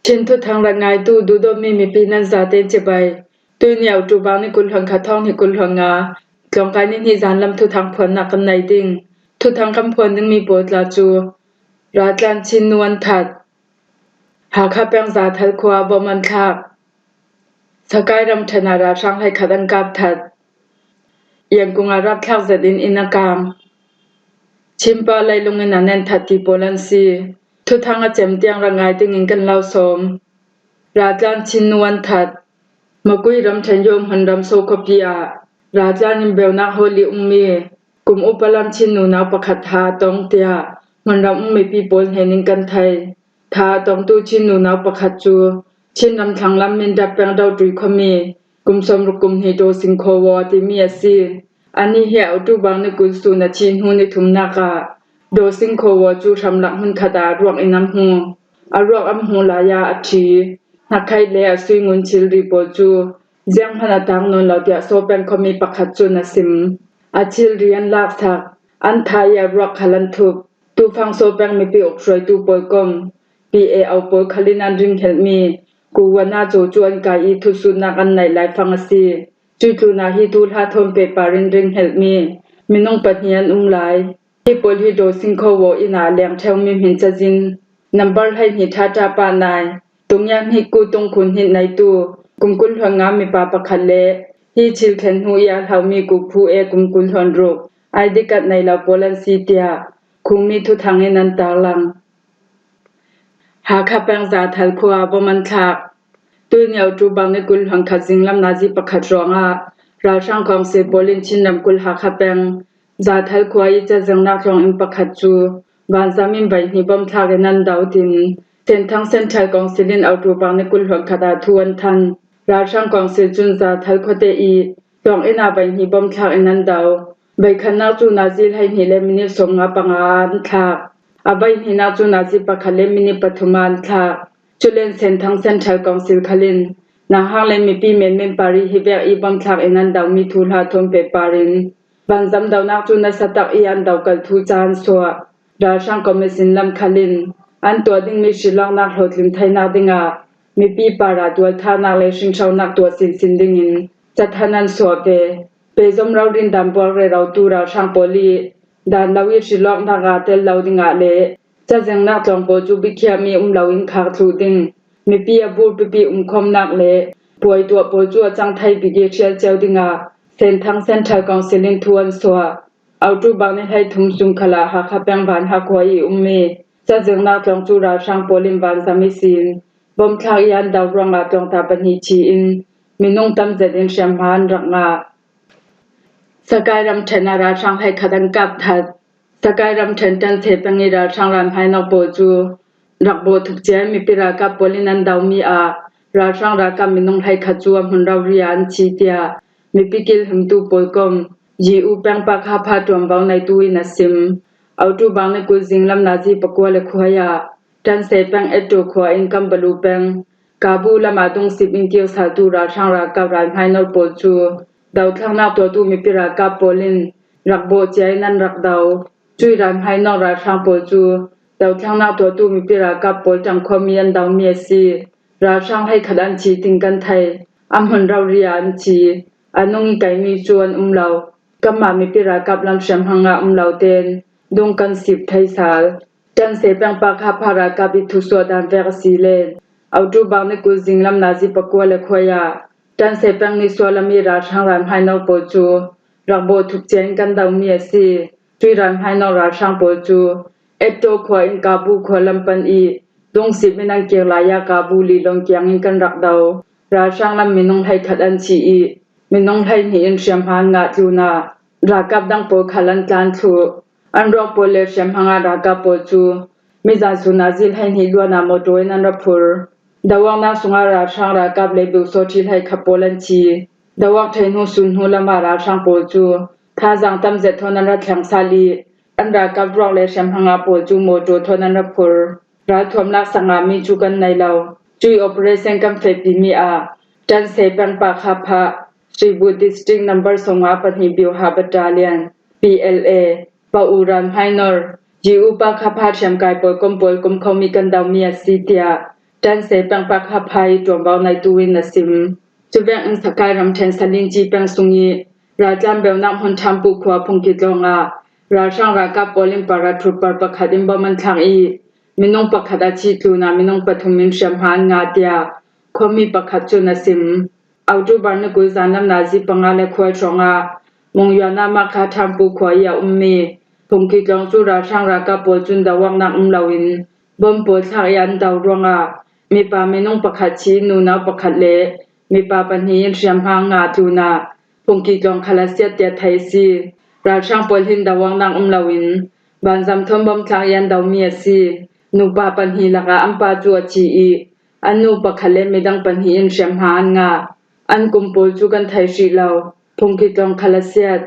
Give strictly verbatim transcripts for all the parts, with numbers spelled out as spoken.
Chin thuthang rak ngaitu duhdawtmi mipi nan zaten cibai. Tuini October ni kul hluan khat thawng hnih kul hluan nga, tlawngkai ni hnih zan lam thuthang phuannak kan nei ding. Thuthang kan phuan dingmi pawl tla cu Ratlan Chin nu an that, Hakha peng Zathal khua bom an thlak, Sakai ramṭhen ah ralhrang hleikhat an kap that, Yangon ah rapthlak zet in inn a kang, Chin pa leilung in a nen that ti pawl an si. Thuthang a cem tiang rak ngai dingin kan lo sawm. Ratlan Chin nu an that. Makui ramṭhen Yawm Hun ram So khuapi ah Ratlan in beunak hawl i ummi kum upa lam Chin nunau pakhat tha a tong tiah hmunram um mipi pawl hnen in kan thei. Tha a tongtu Chin nunau pakhat cu Chin ramthlang lam Mindat peng Dotui khuami kum sawmruk kum hnih Dawsing Khaw Waw timi a si. Anih hi October ni kul sun a thih hnu ni thumnak ah Dawsing Khaw Waw cu hramlak hmunkhat ah ruak in an hmu. A ruak an hmu lai ah a ṭhi, hnakkhaih le a sui ngun thilri pawl cu zianghman a tang nawn lo tiah Sawpeng khuami pakhat cun a sim. A thilri an laksak, an tha i a ruak khal an thup. Tufang Sawpeng mipi uk hruaitu pawl kom P A O pawl khal in an ringhelhmi kuwana caw cu an kai i thusutnak an neih laifang a si. Cuih tlunah hi tu hla thawn pehpar in ringhelhmi minung pahnih an um lai. Hi pawl hi Dawsing Khaw Waw inn ah leng ṭheumi hmin cazin nambar hleihnih ṭhaṭha pah nai, tungiang hnik ku tungkhun hnih neitu, kum kul hluan nga mipa pakhat le hi thil thlen hnu i a hlaumi kukphu e kum kul hluan ruk I D card nei lo pawl an si tiah khumi thuthang in an tarlang. Hakha peng Zathal khua bom an thlak. Tuini October ni kul hluan khat zinglam nazi pakhat ruangah ralhrang kawngsil pawl in Chin ramkulh Hakha peng Zathal khua i cazengnak tlawng inn pakhat cu vanzam in beihnih bom thlak in an do tin Senthang Central Kawngsil in October ni kul hluan khat ah thu an than. Ralhrang kawngsil cun Zathal khuate i tlawng inn ah beihnih bom thlak in an do. Beikhannak cu nazi hleihnih le minit sawmnga panga ah an thlak. A beihnihnak cu nazi pakhat le minit pathum ah an thlak. Culen Senthang Central Kawngsil khal in nahang le mipi menmen pari hi vek i bom thlak in an domi thu hla thawn pehpar in vanzam donak cu nasa tak i an do kal thu ca an suah. Ralhrang Commission lam khal in an tuah dingmi hrilawknak hlawhtling theinak dingah mipi parah tualthanak le hrinhronak tuah sinsin dingin cathanh an suah ve. Pezom rori in dan buak rerotu ralhrang pawl i dan lo i hrilawknak ah tel lo dingah le cazengnak tlawng pawl cu biakhiahmi um loin khak thluh ding, mipi a bur pipi umkhawmnak le puai tuah pawl cu a cang thei bik i hrial cio dingah Senthang Central Kawngsil in thu an suah. October ni hleithum sung khalah Hakha peng Van Hakhuai i ummi cazengnak tlawng cu ralhrang pawl in vanzam ihsin bom thlak i an do ruangah tlawngta pahnih thi in minung tam zet in hriamhma an rak ngah. Sakai ramṭhen ah ralhrang hleikhat an kap that. Sakai ramṭhen Ṭanse peng i ralhrang ralhmainawk pawl cu rak bawh thuk cia in mipi ralkap pawl in an domi ah ralhrang ralkap minung hleikhat cu a hmun rori ah an thi tiah mipi kilhimtu pawl kom Yiu peng Pakha pha ṭuanvo neitu in a sim. October ni kul zinglam nazi pakua le khuai ah Ṭanse peng Etto khua in Kambalu peng Kabu lamah dungsip in kir saltu ralhrang ralkap ralhmainor pawl cu dothlennak tuahtu mipi ralkap pawl in rak bawh cia in an rak do. Cuih ralhmainor ralhrang pawl cu dothlennak tuahtu mipi ralkap pawl ṭangkhuami an domi a si. Ralhrang hleikhat an thi tin kan thei. A hmun rori ah an thi. A nung i kaimi cu an um lo. Kanmah mipi ralkap lam hriamhma ngah um lo tein dung kan sip thei sal. Ṭanse peng Pakha pha ralkap i thusuah dan vek a si le October ni kul zinglam nazi pakua le khuai ah Ṭanse peng nisuah lam i ralhrang ralhmainor pawl cu rak bawh thuk cia in kan domi a si. Cuih ralhmainor ralhrang pawl cu Etto khua in Kabu khua lam pan i dungsip in an kir lai ah Kabu lihlong kiang in kan rak do. Ralhrang lam minung hleikhat an thi i minung hleihnih in hriamhma an ngah tlunah ralkap dang pawl khal an tlan thluh. An ruak pawl le hriamhma ngah ralkap pawl cu mizan sun nazi hleihnih luan ah mawṭaw in an ra phur. Doawknak sungah ralhrang ralkap le biusawṭhi hleikhat pawl an thi. Doawk ṭheh hnu sun hnu lamah ralhrang pawl cu thazaang tam zet thawn an ra thleng sal i an ralkap ruak le hriamhma ngah pawl cu mawṭaw thawn an ra phur. Ralthuam laksak ngahmi cu kan nei lo. Cuih operation kan fehpimi ah Ṭanse peng Pakha pha, Shribu District number sawmnga pahnih Biuha Battalion, P L A, Pau ralhmainor, Yiu Pakha pha hriamkai pawl kom pawl kom khomi kan domi a si tiah Tansei peng Pakhaphai ṭuanvo neitu in a sim. Chuvek in Sakai ramṭhen Salinci peng sung i raltlan beunak hmun Ṭhampu khua Phungki tlawng ah ralhrang ralkap pawl in paratrooper pakhat in bom an thlak i minung pakhat a thi tlunah minung pathum in hriamhma an ngah tiah khuami pakhat cun a sim. October ni kul zanlam nazi panga le khual hrawngah Mungyua Namakha Ṭhampu khua i a ummi Phungki tlawng cu ralhrang ralkap pawl cun doawknak um loin bom pawl thlak i an do ruangah mipa minung pakhat thi in nunau pakhat le mipa pahnih in hriamhma an ngah tlunah Phungki tlawng khal a siat tiah theih a si. Ralhrang pawl hin doawknak um loin vanzam thawn bom thlak i an domi a si. Nupa pahnih lakah an pa cu a thi i an nu pakhat le midang pahnih in hriamhma an ngah. An kum pawl cu kan thei hrih lo. Phungki tlawng khal a siat.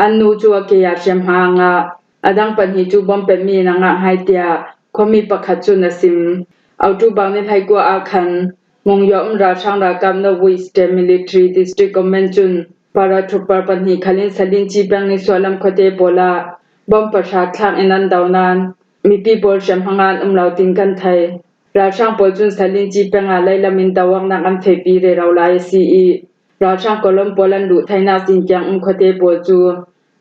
An nu cu a ke ah hriamhma a ngah. A dang pahnih cu bom petmi in a ngah hai tiah khuami pakhat cun a sim. October ni hleikua ah khan Mungyua um ralhrang ralkap North West Military District Command cun paratrooper pahnih khal in Salinci peng Nisuahlam khuate pawl ah bom pahra thlak in an do nain mipi pawl hriamhma an um lo tin kan thei. Ralhrang pawl cun Salinci peng ah leilam in doawknak an fehpi rero lai a si i ralhrang kolom pawl an luh theinak zingkiang um khuate pawl cu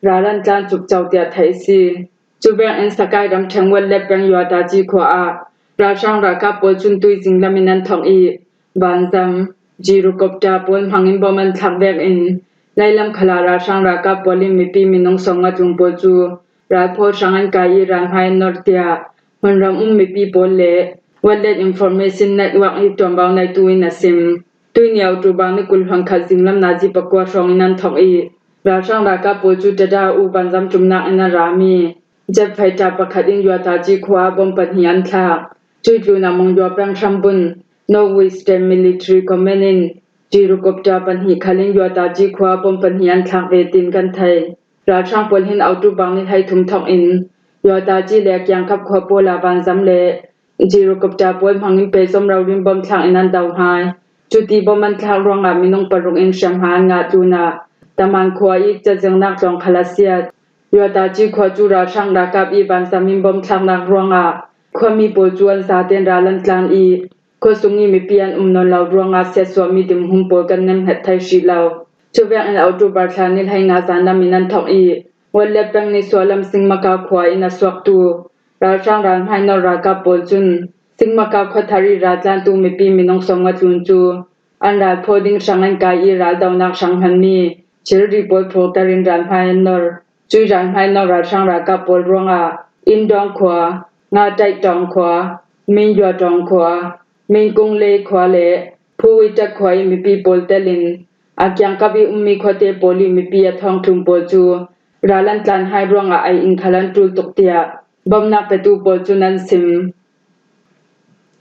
ral an tlan cukco tiah theih a si. Cuvek in Sakai ramṭhen Watlep peng Yuataci khua ah ralhrang ralkap pawl cun tuizing lam in an thawk i vanzam, gyrocopter pawl hmangin bom an thlak vekin leilam khal ah ralhrang ralkap pawl in mipi minung sawmnga tlun pawl cu ralphaw hrang an kai i ralhmai an nor tiah hmunram um mipi pawl le Watlep Information Network i ṭuanvo neitu in a sim. Tuini October ni kul hluan khat zinglam nazi pakua hrawng in an thawk i ralhrang ralkap pawl cu ṭaṭa u vanzam ṭumnak in a rami jet fighter pakhat in Yuataci khua ah bom pahnih an thlak. Cui tlunah Mungyua peng hrambun North West Military Command in gyrocopter pahnih khal in Yuataci khua ah bom pahnih an thlak ve tin kan thei. Ralhrang pawl hin October ni hleithum thawk in Yuataci le a kiangkap khua pawl ah vanzam le gyrocopter pawl hmangin pehzom rori in bom thlak in an do hai. Cuti bom an thlak ruangah minung paruk in hriamhma an ngah tlunah Taman khua i cazengnak tlawng khal a siat. Yuataci khua cu ralhrang ralkap i vanzam in bom thlaknak ruangah khuami pawl cu an zaten ral an tlan i khuasung i mipi an um nawn lo ruangah siatsuahmi dinhmun pawl kan nemhnget thei hrih lo. Cuvek in October thla ni hleinga zanlam in an thawk i Watlep peng Nisuahlam Singmaka khua in a suaktu ralhrang ralhmai nor ralkap pawl cun Singmaka khuathar i raltlantu mipi minung sawmnga tlun cu an ralphaw ding hrang an kai i raldonak hrang hmanmi thilri pawl phurter in ralhmai an nor. Cui ralhmai nor ralhrang ralkap pawl ruangah Indawng khua, Ngataih Tawng khua, Minyua Tawng khua, Minkung Lei khua le Phuwitat khua i mipi pawl telin a kiangkap i ummi khuate pawl i mipi a thawngtlun pawl cu ral an tlan hai ruangah ai in khal an ṭul tuk tiah bomnak petu pawl cun an sim.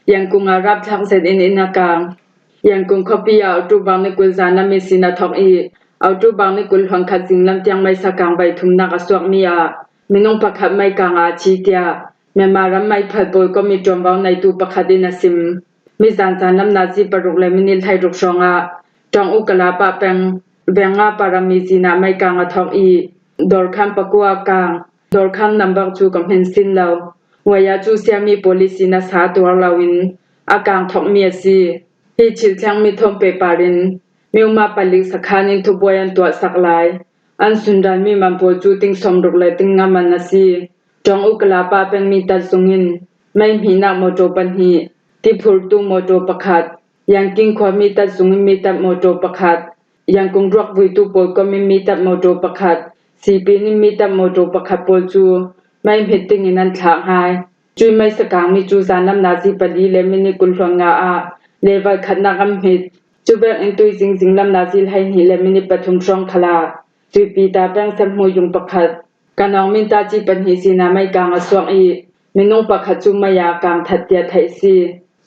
Yangon ah rapthlak zet in inn a kang. Yangon khuapi ah October ni kul zanlam ihsin a thawk i October ni kul hluan khat zinglam tiang meisa kang bei thumnak a suakmi ah minung pakhat meikang ah a thi tiah Myanmar ram meiphal pawl kawm i ṭuanvo neitu pakhat in a sim. Mizan zanlam nazi paruk le minit hleiruk hrawngah Ṭawng U Kalapa peng Venga Parami zin ah meikang a thawk i dawrkhan pakua a kang. Dawrkhan number cu ka hmin sin lo. Waya cu siami pawl ihsin a sa tuar loin a kang thawkmi a si. Hi thil thlengmi thawn pehpar in Myoma palik sakhan in thubuai an tuahsak lai. An sunranmi man pawl cu ting sawmruk le ting nga man a si. Ṭawng U Kalapa pengmi tat zung in meihmihnak motor pahnih, tiphurtu motor pakhat, Yangon khuami tat zung in mi tat motor pakhat, Yangon ruak vuitu pawl kawm in mi tat motor pakhat, sipin in mi tat motor pakhat pawl cu meihmit dingin an thlak hai. Cui meisa kangmi cu zanlam nazi pali le minit kul hluan nga ah level khatnak an hmit. Cuvek in tuizing zinglam nazi hleihnih le minit pathum hrawng khal ah Suipita peng sehmu yung pakhat, Kanawng Mintaci pahnih sinah meikang a suak i minung pakhat cu mei ah a kang that tiah theih a si.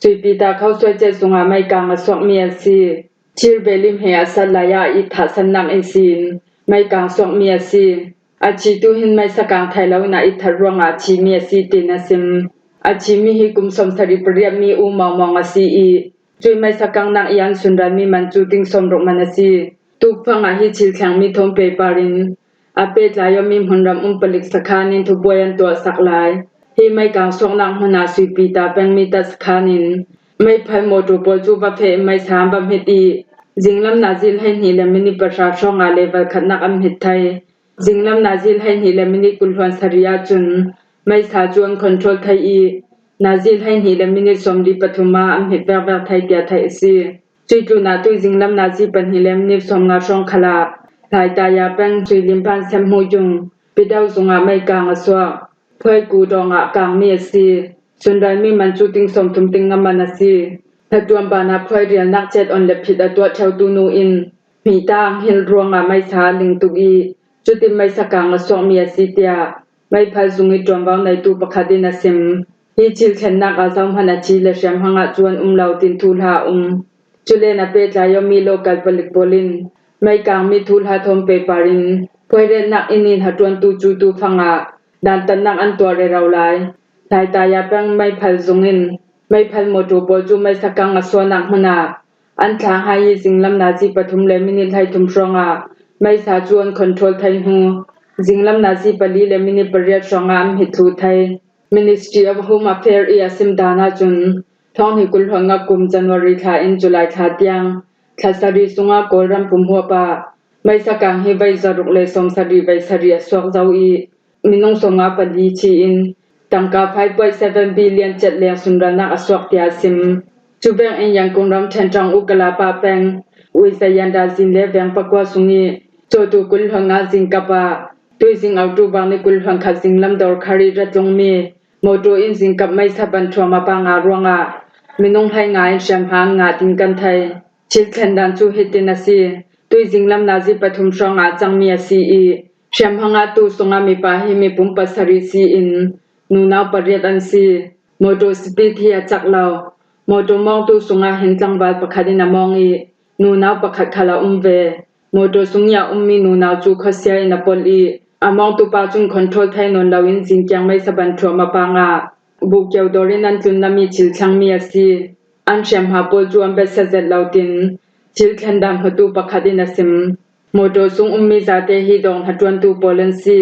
Suipita khosuai cet sungah meikang a suakmi a si. Thir bel i hme a sat lai ah i thahsannak ihsin meikang suakmi a si. A thitu hin meisa kang thei loin a i that ruangah a thimi a si, tin a sim. A thimi hi kum sawmsarih pariatmi U Mawng Mawng a si i cui meisa kangnak i an sunranmi man cu ting sawmruk man a si. Tukfang ah hi thil thlengmi thawn pehpar in a pehtlai awmi hmunram um palik sakhan in thubuai an tuahsak lai. Hi meikang suaknak hmun ah Suipita pengmi tat sakhan in Meiphal motor pawl cu va feh in meisa an va hmit i, zinglam nazi hleihnih le minit pahra hrawngah level khatnak an hmit thai. Zinglam nazi hleihnih le minit kul hluan sarih ahcun meisa cu an control thai i, nazi hleihnih le minit sawmli pathum ah an hmit vekvek thai tiah theih a si. Cuih tlunah tui zinglam nazi pahnih le minit sawmnga hrawng khalah Hlaitaya peng Suilim Ban Sem Hmuh Yung Pidau zungah meikang a suak. Phuaiku dawngah kangmi a si. Sunralmi man cu ting sawmthum ting a man a si. Hnaṭuan banah phuai rialnak cet on le phit a tuah ṭheutu nu in hmihta a hngilh ruangah meisa a ling tuk i, cutin meisa kang a suakmi a si tiah meiphal zung i ṭuanvo neitu pakhat in a sim. Hi thil thlennak ah zohman a ci le hriamhma ngah cu an um lo tin thuhla a um. Cule na pehtlai awmi local palik pawl in meikangmi thuhla thawn pehpar in phuairetnak inn i hnaṭuantu cu tufang ah dantatnak an tuah rero lai. Hlaitaya peng meiphal zung in meiphal motor pawl cu meisa kang a suahnak hmun ah an thlahai i zinglam nazi pathum le minit hleithum hrawngah meisa cu an control thai hnu, zinglam nazi pali le minit pariat hrawngah an hmit thluh thai. Ministry of Home Affairs i a sim dan ahcun, thawng hnih kul hluan nga kum January thla in July thla tiang thla sarih sungah Kawlram pum huap ah meisa kang hi vei zaruk le sawm sarih vei sarih a suak zo i, minung sawmnga pali thi in tangka five point seven billion cet leng sunralnak a suak tiah a sim. Cu veng in Yangon ramṭhen ṭang Ukala pah peng Uizayanda zin le veng pakua sung i cawtu kul hluan nga zingkap ah tuizing October ni kul hluan khat zinglam dawr khar i ra tlungmi motor in zingkap meisa ban thuam a panga ruangah minung hleinga in hriamhma an ngah ding kan thei. Thil thlen dan cu hitin a si. Tuizing lam nazi pathum hrawngah a cangmi a si i, hriamhma ngahtu sungah mipa hi mipum pasarih si in nunau pariat an si. Motor speed hi a cak lo. Motor mawngtu sungah hin tlangval pakhat in a mawng i, nunau pakhat khal a um ve. Motor sung i a ummi nunau cu khuasia in a polh i, a mawngtu pa cun control thei nawn loin zingkiang meisa ban thuam a pangah buhkio dawr in an tlun nami thil thlangmi a si. An hriamhma pawl cu an bia sia zet lo tin thil thlen dan hmutu pakhat in a sim. Motor sung ummi zate hi dawng hnaṭuantu pawl an si.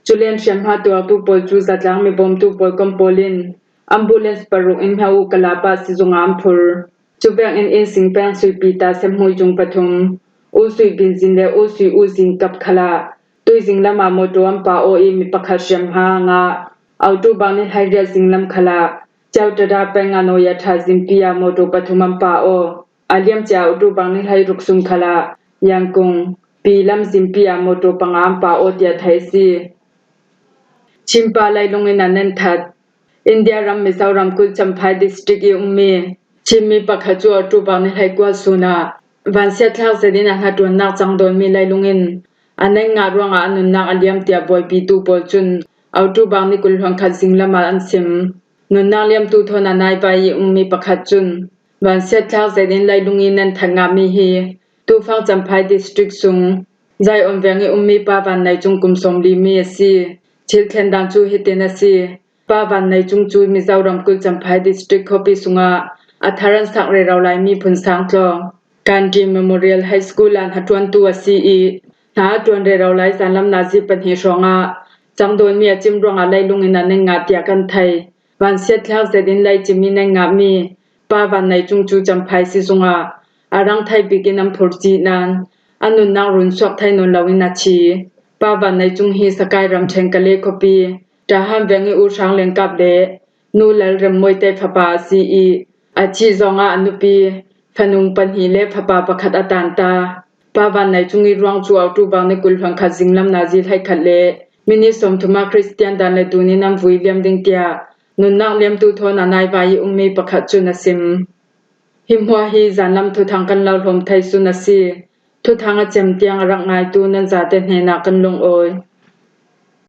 Cule an hriamhma tuartu pawl cu zatlang mibawmtu pawl kom pawl in ambulance paruk in hna Ukala pah sizung ah an phur. Cu veng in inn sing peng Suipi ta Sem Hmui Cung pathum, U Sui Bin Zin le U Sui U Zin Kap khalah tuizing lamah motor an pa aw i mi pakhat hriamhma a ngah. October ni hleiriat zinglam khalah Ceutada peng a Noya ṭha zimpi ah motor pathum an pa aw. A liamcia October ni hleiruk sung khalah Yangon Pilam zimpi ah motor panga an pa aw tiah theih a si. Chin pa leilung in a nen that. India ram Mizoram kulh Champhai district i ummi Chin mi pakhat cu October ni hleikua sun ah vansiat thlak zetin a hnaṭuannak cangdawnmi leilung in a nen ngah ruangah a nunnak a liam tiah buaipitu pawl cun October ni kul hluan khat zinglam ah an sim. Nunnak liamtu thawn a naivai i ummi pakhat cun vansiat thlak zetin leilung i nen that ngahmi hi tufang Champhai district sung Zion veng i ummi Pa Van Nei Cung kum sawmli mi a si. Thil thlen dan cu hitin a si. Pa Van Nei Cung cu Mizoram kulh Champhai district khuapi sungah a thar an sak rero laimi phun sang tlawng Gandhi Memorial High School ah hnaṭuantu a si i, hna a ṭuan rero lai zanlam nazi pahnih hrawngah cangdawnmi a cim ruangah leilung in a nen ngah tiah kan thei. Vansiat thlak zetin lei cim i nen ngahmi Pa Van Nei Cung cu Champhai sizung ah a rang thai bik in an phur cih nain a nunnak run suak thei nawn loin a thi. Pa Van Nei Cung hi Sakai ramṭhen Kale khuapi Ṭahan veng i U Hrang Leng Kap le Nu Lal Rem Mawite fapa a si i, a thih zongah a nupi, fanung pahnih le fapa pakhat a tanta. Pa Van Nei Cung i ruang cu October ni kul hluan khat zinglam nazi hleikhat le minit sawmthum ah Kristian dan le tun in an vui liam ding tiah nunnak liamtu thawn a naivai i ummi pakhat cun a sim. Hi hmuah hi zanlam thuthang kan lo hlawm thei sun a si. Thuthang a cem tiang a rak ngaitu nan zate hnenah kan lungawi.